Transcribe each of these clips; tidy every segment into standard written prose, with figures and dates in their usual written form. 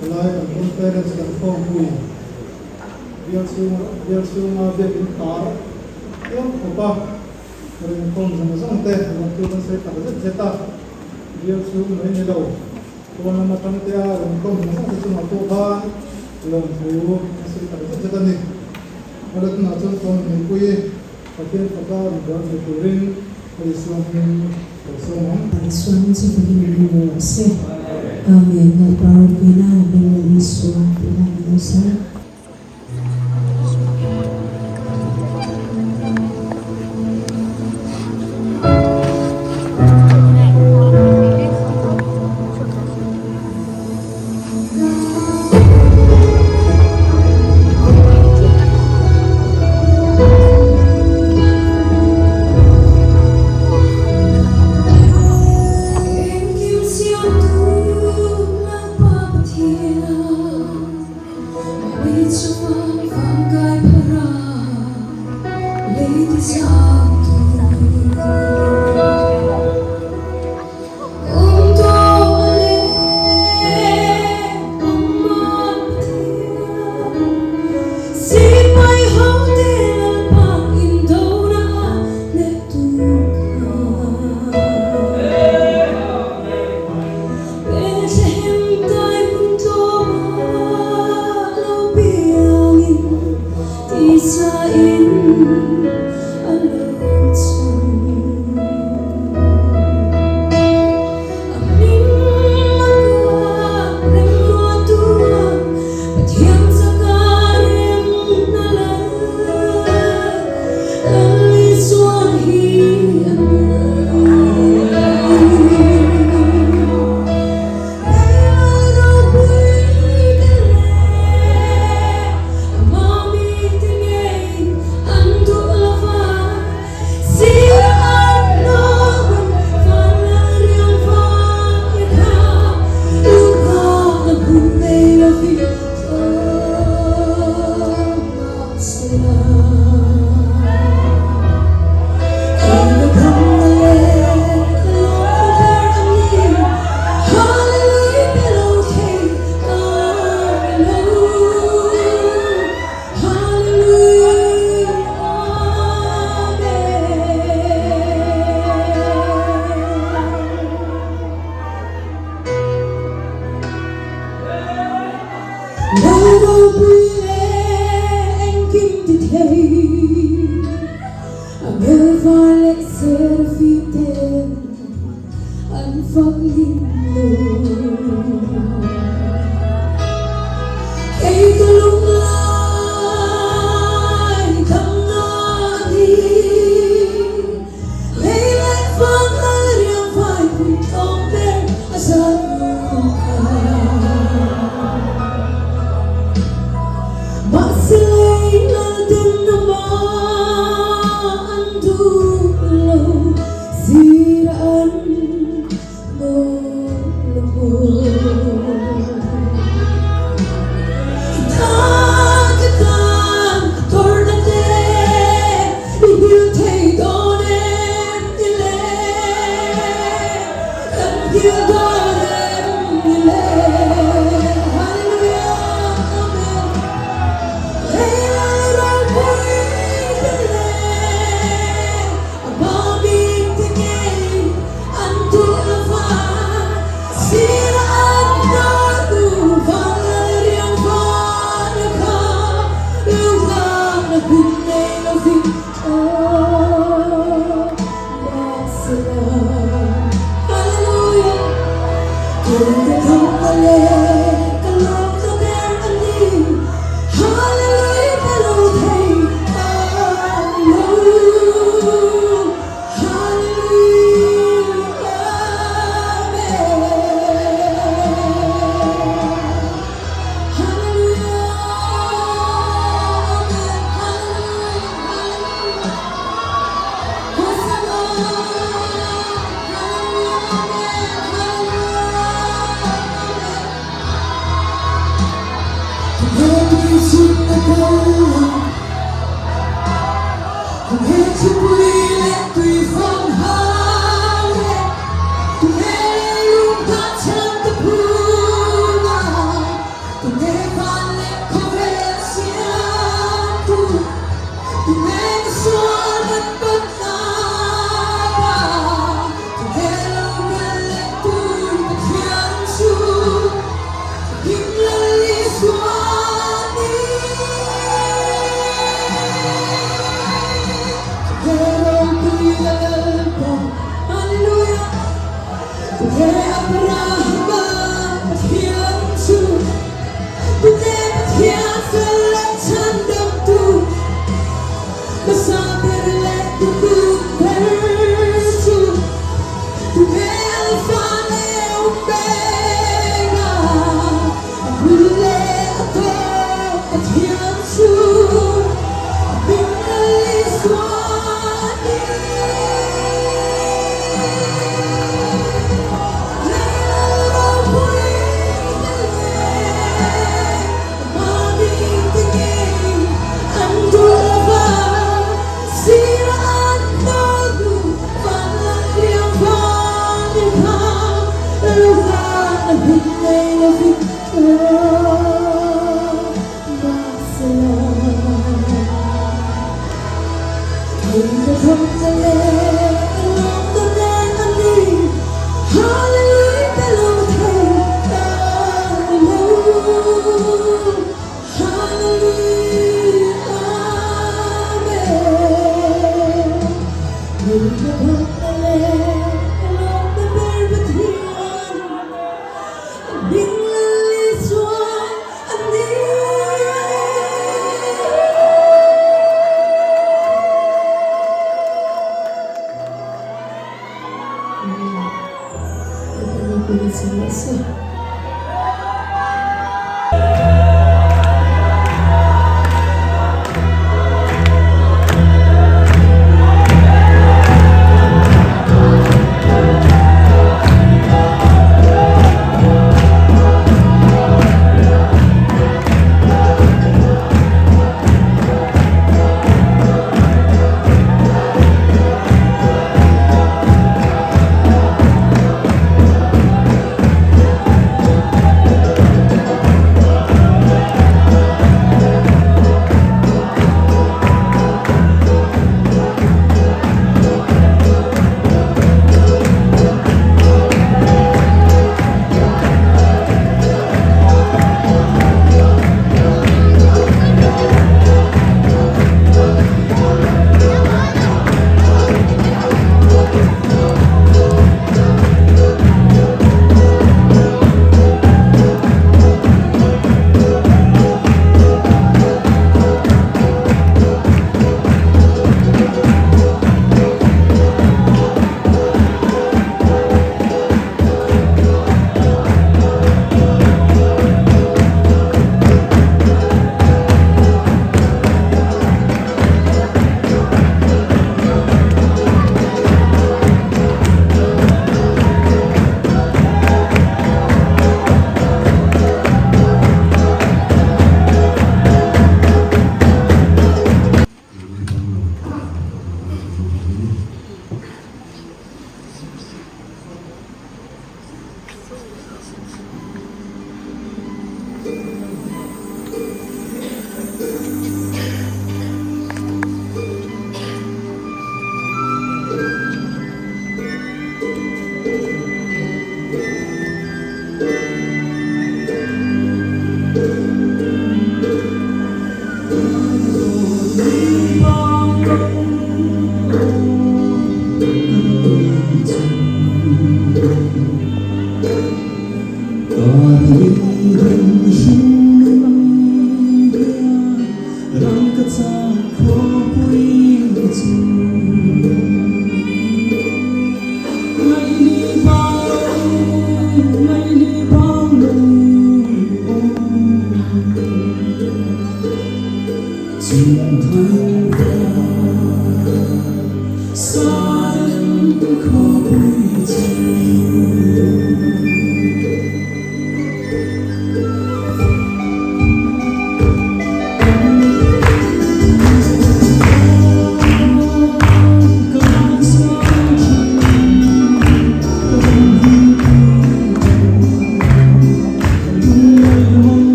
Helai kan conference kan khawmpui bial chhung bial chhunga biakin tar tlawm khawpa rinkhawm zawng zawng te lawmtu kan sawi tak zet zet a, bial chhung mai ni lo pawn lam atang te a rinkhawm zawng zawng te chungah pawh khan lawmthu kan sawi tak zet zet a ni. Awle tunah chuan chuan mipui Pathian faka rawn buai thei turin ka Isua hming ka sawm ang. Isua hming chu fakin awm reng rawh se. Amen. Lalpa ropuina hming Isua tih hla min lo sa.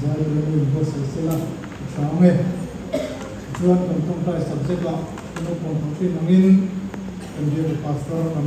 Zai turin lo inbuatsaih sela a tha ang e. Tichuan kan tawngtai subject ah kan lo pawm tawh thin angin kan biak pastor kan.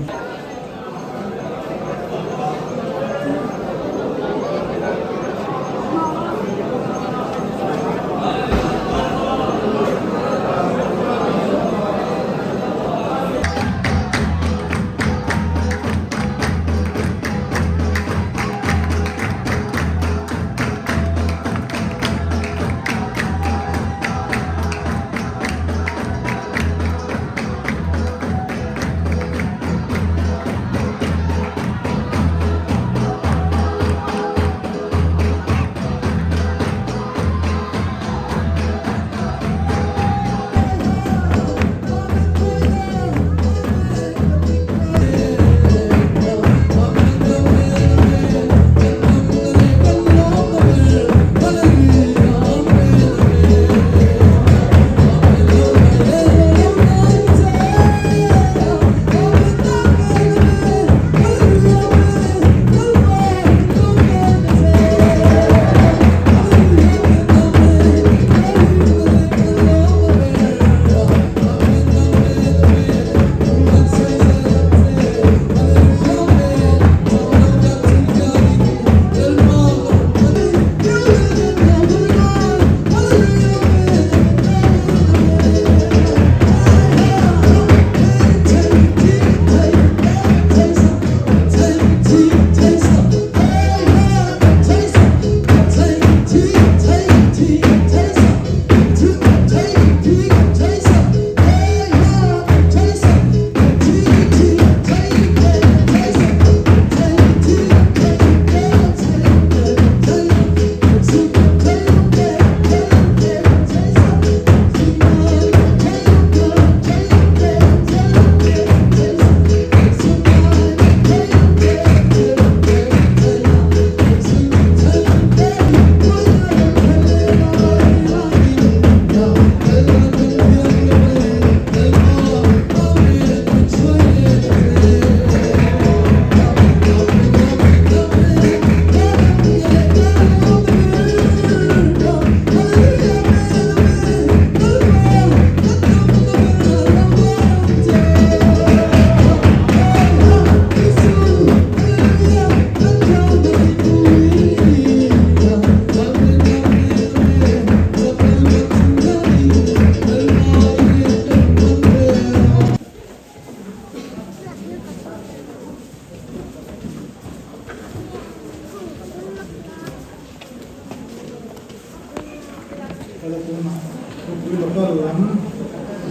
Thupui local lam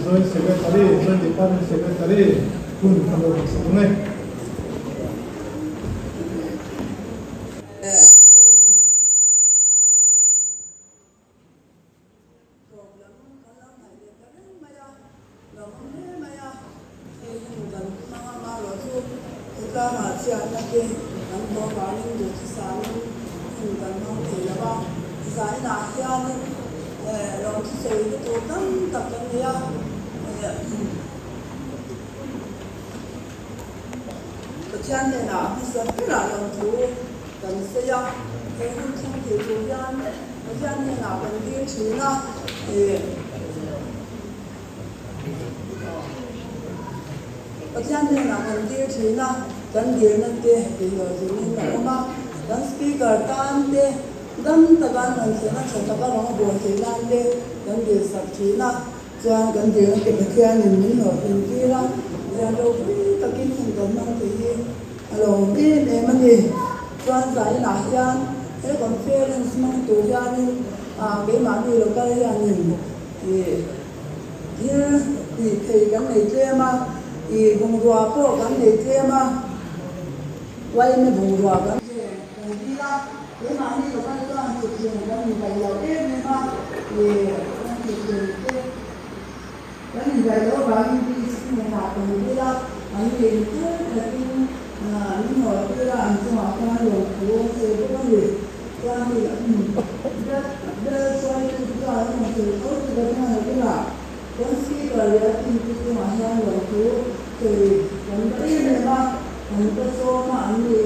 Joint Secretary, Joint Department Secretary hun kan lo hmasa ang e. Thawk lam kan lo ngaih leh ta reng mai a, lo awm hle mai a, hei hun kan hmang a marawh chu khawtlangah chhiatna te kan haw vangin duhthusangin hun kan hmang thei lo va, zainah hianin lo thusawi na tur tam tak kan nei a, Pathian hnenah hmasa berah lawmthu kan sawi a, he hun thleng thei tur hian Pathian hnenah kan dil thin a, Pathian hnenah kan dil thin a, kan dilna te tihhlawhtlingin a awm a, kan speaker tan te dam taka an rawn thlen a, tha taka rawng a bawl theih nan te kan dil sak thin a, chuan kan dilna te Pathianin min hlawhtlin tir a, lian ropui takin hun kan hmang thei hi A lo awm em em a ni. Chuan zainah hian he conference hmang tur hianin keimahni local hianin ih thil tih thei kan nei tlem a, ih bungrua pawh kan nei tlem a, yma bungrua kan kan dil a, keimahni local chuan thutthleng kan indaih lo em em a, ih kan thutthleng te Kan indaih loh avangin DC hnenah kan dil a, an ni thar takin min haw tir a, an chungah khan lawmthu a sawi bawk a ni. Chuan hei bel hruaitu te chuan an rawn sawi tho chu ka ring a, nakinah kan speaker leh a team te chungah hian lawmthu sawi kan va em em a, kan va sawm a, an ni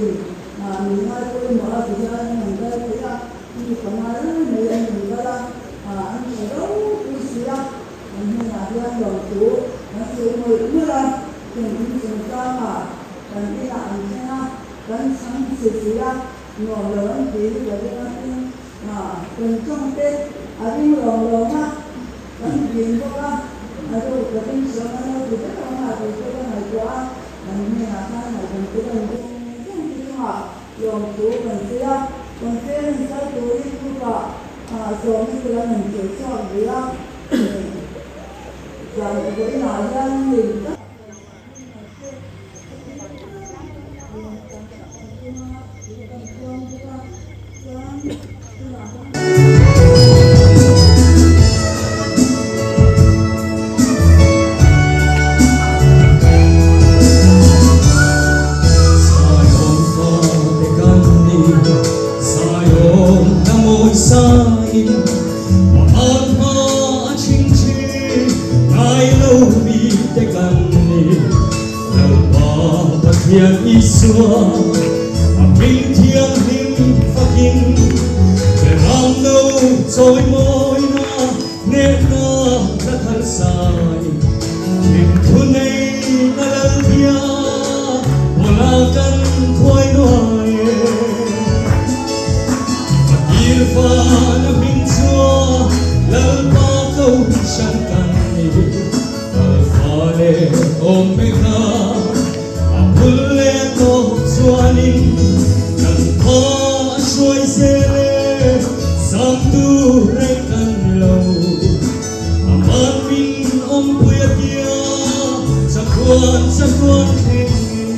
in min ngai pawimawh a ti hian an rawn kal thei a. panga lai mai an rawn kal a, an tha ropui si a, an hnenah hian lawmthu kan sawi mawlh mawlh a, thlen in chungchangah kan inah an thleng a, kan chhang chhe si a, nuam lo an ti hi ka ring a tin, kan tawng te a ring lawm lawm a, kan vin bawk a, a ruk ka ring chuang an lo ti vek ang a tih te ka ngaihtuah a, an hnenah khan ngaihdan te ka inbawk zawng te chungah lawmthu kan sawi a, conference kal turin group ah sawmna te kan han chawlh chhuak ve a, zan vawiinah hian hei tak Zion fate kan ni, Zion hla mawi sain, Mahal hma a chhingchhi ngai lo mite kan ni. Lalpa Pathian Isua a hming thianghlim fakin, Beram no chawimawina hnehna hla thar sai. Thingthu nei na Lalbia pawla kan khuai nuai e. Fakir van a hming chua Lalpa ko hran kan ni. Alpha leh Omega a bul leh tawp chuanin kan tha a hruai zel e, zam tur reng kan ni lo. A man min awmpui a tia, chakhuan chakhuan thleng in.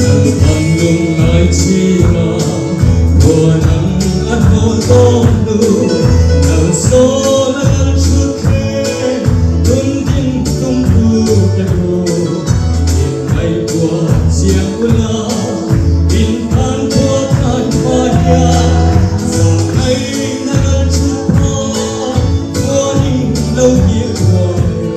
Lalpan lunglai chhira huan ang a hnawl dawn hnu, Lal sawn a lal thut thleng tun ding tum tu te u. In ngaihtuah chiang ula, in tan khua than hma hian zahngaih na lal thut hma huan in lo kir thuai u.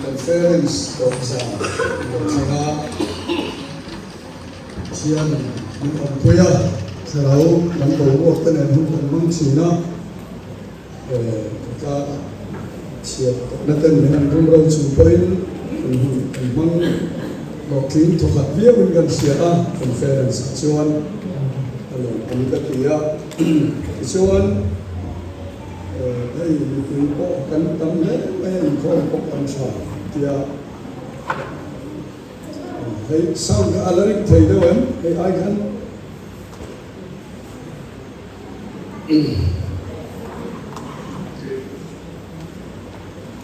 Conference tawp zan lo thleng a, Pathian min awmpui a, thlarau kan boruak te nen hun kan hmang thin a, khawtlang chhiat tawhna ten min an rum ro chung pawhin kan hun kan hmang hlawhtling thawkhat viauin kan hria a, conference ah chuan a lawmawm ka ti a, tichuan. Hei mipui pawh kan tam hle mai a, inkhawm pawh kan tha tia hei sound kha a la ring thei deuh em hei ai khan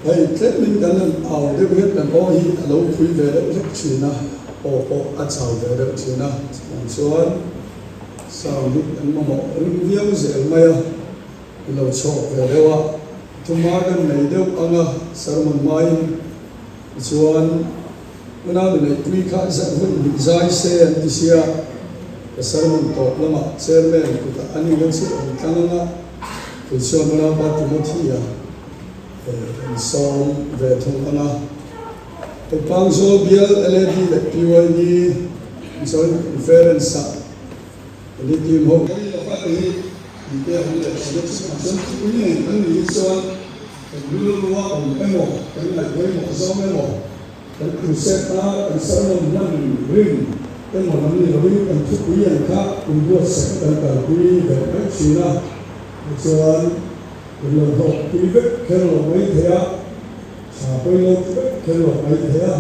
hei tlemin kan han au deuh hian kan aw hi a lo phui ve deuh hlek thin a, aw pawh a chau ve deuh thin a, chuvang chuan sound hi kan mamawh ring viau zel mai a. I lo chhuak ve deuh a, thuma kan nei deuh ang a, sermon hmain tichuan unau neihpui kha hun hnih zai se an ti sia, ka sermon tawp lamah chairman kutah a ni kan chu awm tlang ang a, kei chuan unaupa Timothy-a kan sawm ve thung ang a. Hei Pangzawl bial LAD leh PYD Joint Conference-ah Ni tim ho mai lo a ti ni te ang leh thla deuh chu an chu nge kan ni hi chuan kan rilrua awm emaw kan ngaih pawimawh zawng emaw kan crusade a kan sermon hman rin emaw lam ni loin kan thupui ang kha inbuatsaih kan kalpui ve mai thin a tichuan kan lo hlawkpui vek kher lo mai thei a tha pawilo vek kher lo mai thei a.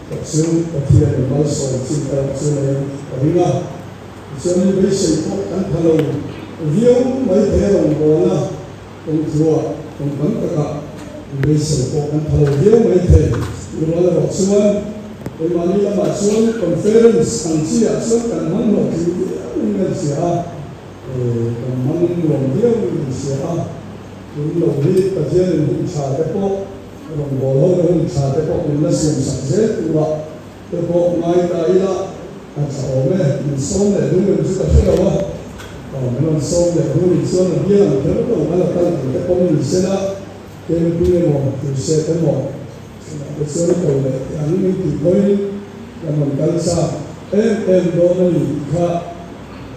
Ka chu Pathian in malsawm chin erawh chu nei ka ring a, tichuan in beisei pawh kan pha lo viau mai thei a rawngbawlna kawng thua kawng tam takah in beisei pawh kan pha lo viau mai thei. Rual erawh chuan keimahni lamah chuan conference ang chi ah chuan kan hmang hlawhtling viau in kan hria a, kan hmang nuam viau in kan hria a, tun lo hi Pathian in hun tha te pawh Rawngbâwl ho te hun tha te pawh min la siam sak zel turah te pawh ngai ta ila a tha awm e. Min sawm leh dun em chu ka hre lo a, aw min rawn sawm leh dun in chuan a bial ang kher lo a la kal ang te pawm ni se la, camping emaw, crusade emaw chungah te chuan ko leh teh ang min tih pawhin kan rawn kal chak em em dawn a ni tih kha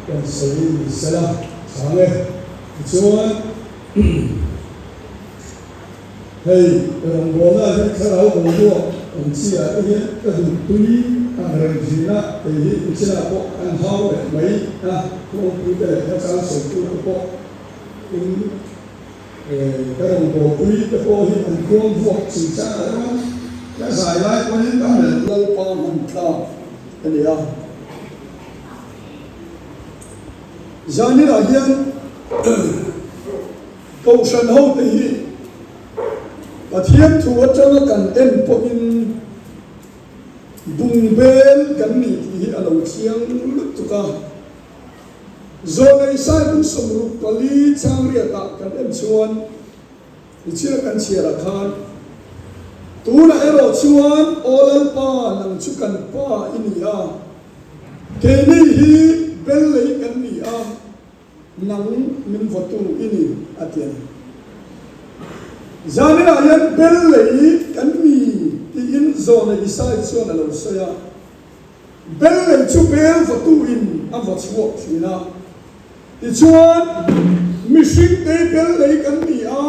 kan sawi ni se la chhang e. Tichuan. Hei rawngbawlna ah hian thlarau boruak awm chi ah te hian ka duh tui ang reng thin a, kei hi inchina pawh an hau leh mai a, kawngpui te leh hmachang sawitu te pawh in ka rawngbawlpui te pawh hi an khuang vuak chungchang ah chuan ka zai lai pawhin ka melh Lalpa hman tlak a ni a. Zaninah hian Kohhran hote hi Pathian thu atanga kan en pawhin bungbel kan ni tih hi a lo chiang lutuk a. Zawnei Saibung 64 chang riatah kan en chuan nichina kan chhiarah khan, Tunah erawh chuan Aw Lalpa nang chu kan Pa i ni a, keini hi bel lei kan ni a, Nang min vawtu i ni, a ti a ni. Zaninah hian bel lei kan ni tiin Zawna Isai chuan a lo sawi a. Bel lei chu bel vawtu in a vaw chhuak thin a. Tichuan, mihring te bel lei kan ni a,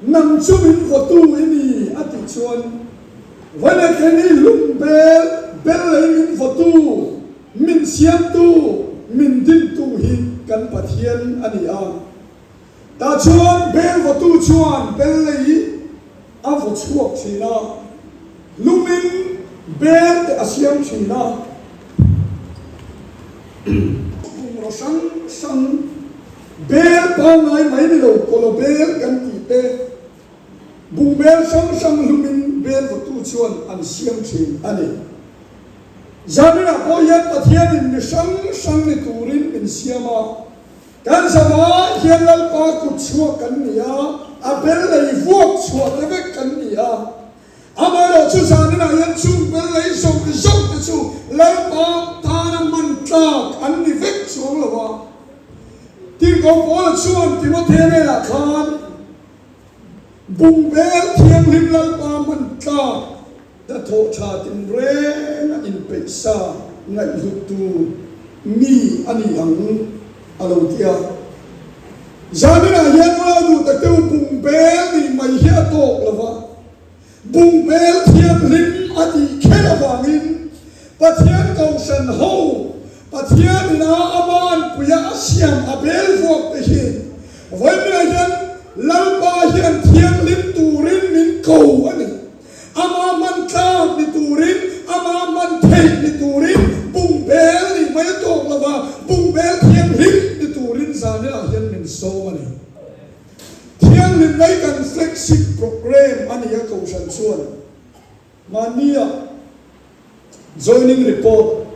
nang chu min vawtu i ni, a tih chuan, Vailekeni hlum bel, bel lei min vawtu, Min siamtu, min dintu hi kan Pathian a ni a. Tah chuan bel vawtu chuan bel lei a vaw chhuak thin a, lumin bel te a siam thin a. Bungraw hrang hrang, bel pangngai mai ni lo, kawlaw bel kan tih te, bungbel hrang hrang hlumin bel vawtu chuan an siam thin a ni. Zaninah pawh hian Pathianin mi hrang hrang ni turin min siam a, kan zavai hian Lalpa kut chhuak kan ni a, a bel lei vuak chhuah te vek kan ni a. Amaherawh chu zaninah hian chung bel lei zawng zawng te chu Lalpa tana man tlak an ni vek chuang lo a. Tirhkoh Paula chuan Timothea hnenah khan. Bungbel thianghlim Lalpa hman tlak hnathawh tha tinreng a inpeih sa ngaihhlut tur mi a ni ang a lo ti a. Zaninah hian unau duh tak te u bungbel nih mai hi a tawk lo va, bungbel thianghlim a tih kher avangin Pathian Kohhran ho Pathian ina ama anpuia a siam a bel vuak te hi vawiinah hian Lalpa hian thianghlim turin min ko a ni. Ama hman tlak ni turin, ama hman theih ni turin bungbel nih mai a tawk lo va, bungbel thianghlim ni turin zaninah hian min sawm a ni. Thianghlim mai kan flagship programme a ni a Kohhran chuan mahnia Joining report.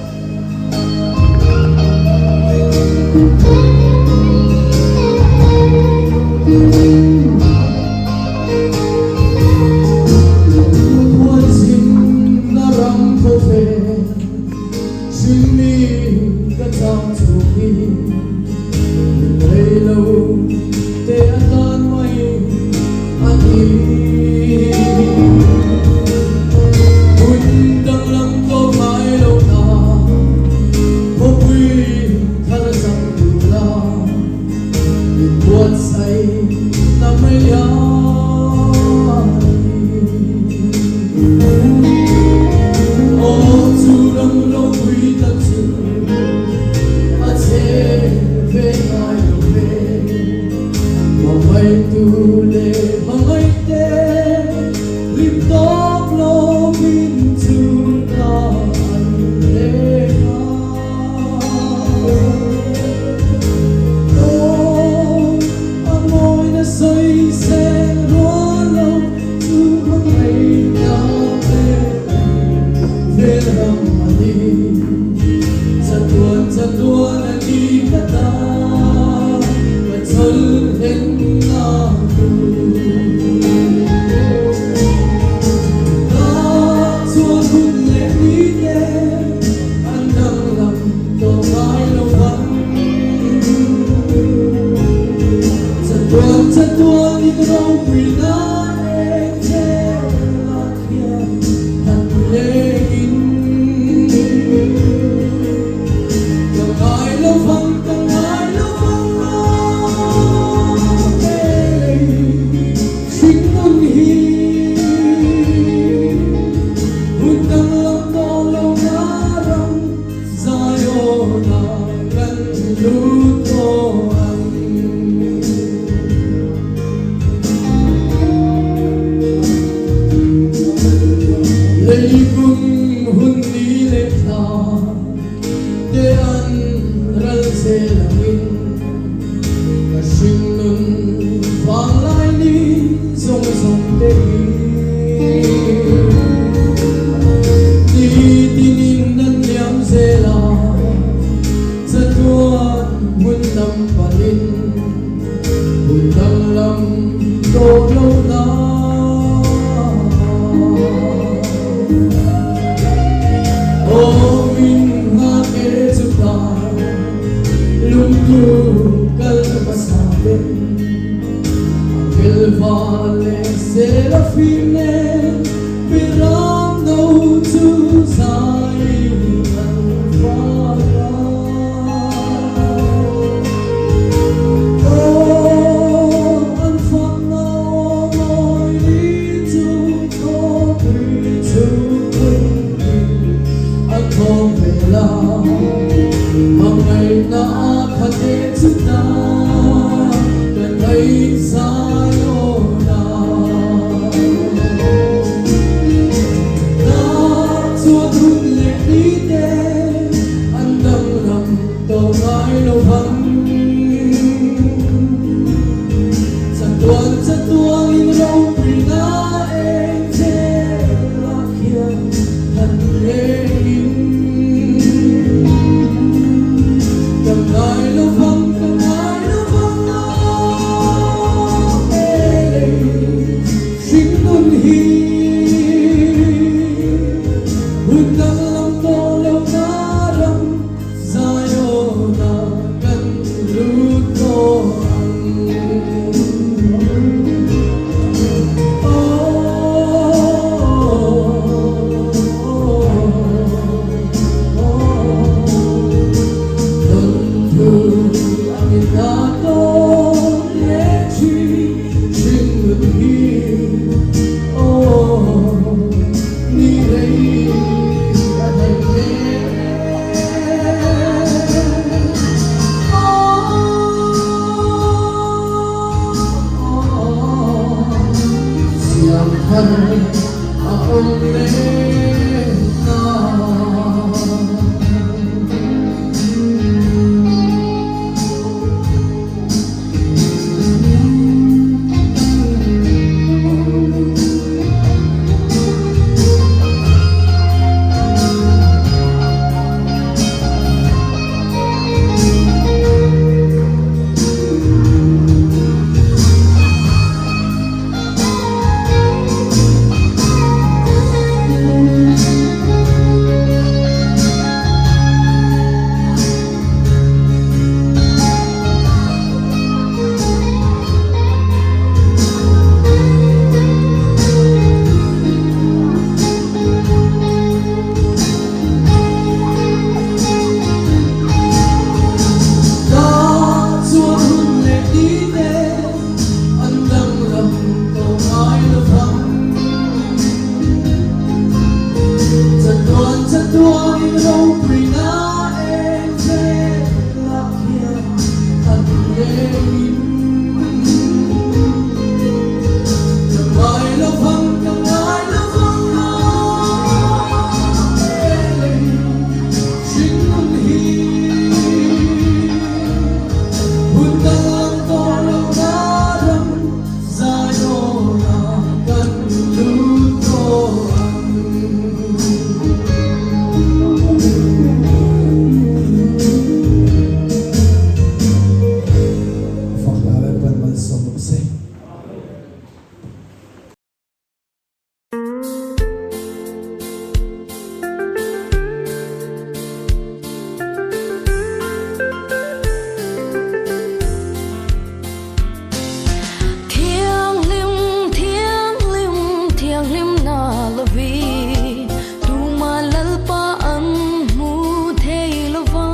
Ram thar a awm leh ta. Ta chuan hun leh ni te an danglam tawh ngai lo vang. Chatuan chatuanin ropuina eng velah hian an lengin. Ka ngai lo vang, ka ngai lo vang a elei hringnun hi. Hun danglam tawh lohna ram Zion-ah kan lut tawh ang. Fak hla Lalpan malsawm rawh se. Thianghlim, thianghlim, thianghlim na lovi, Tuma Lalpa an hmu thei lova.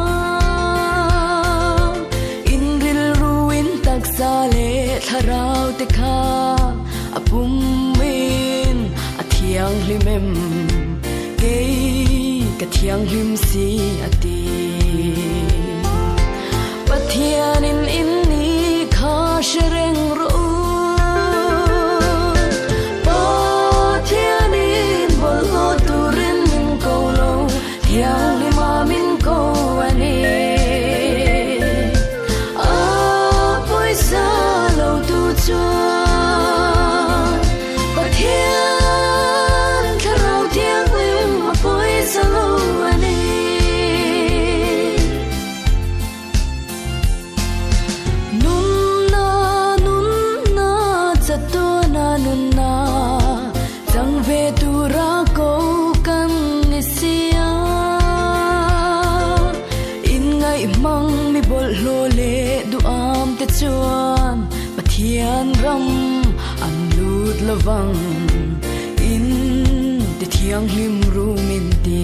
In rilruin taksa leh thlarau te kha a pumin a thianghlim em? Kei ka thianghlim si a ti. Pathianin in ni kha hre reng rawh u. Pathianin bawlhhlawh turin min ko lo, thianghlima min ko a ni. A pawisa lo tu chuan Pathian thlarau thianghlim a pawisa lo a ni. Nunna, nunna, chatuana nunna, chang ve tura ko kan ni sia. Inngaihmang mi bawlhhlawh leh duham te chuan Pathian ram an lut lovang. In ti thianghlim ru min ti.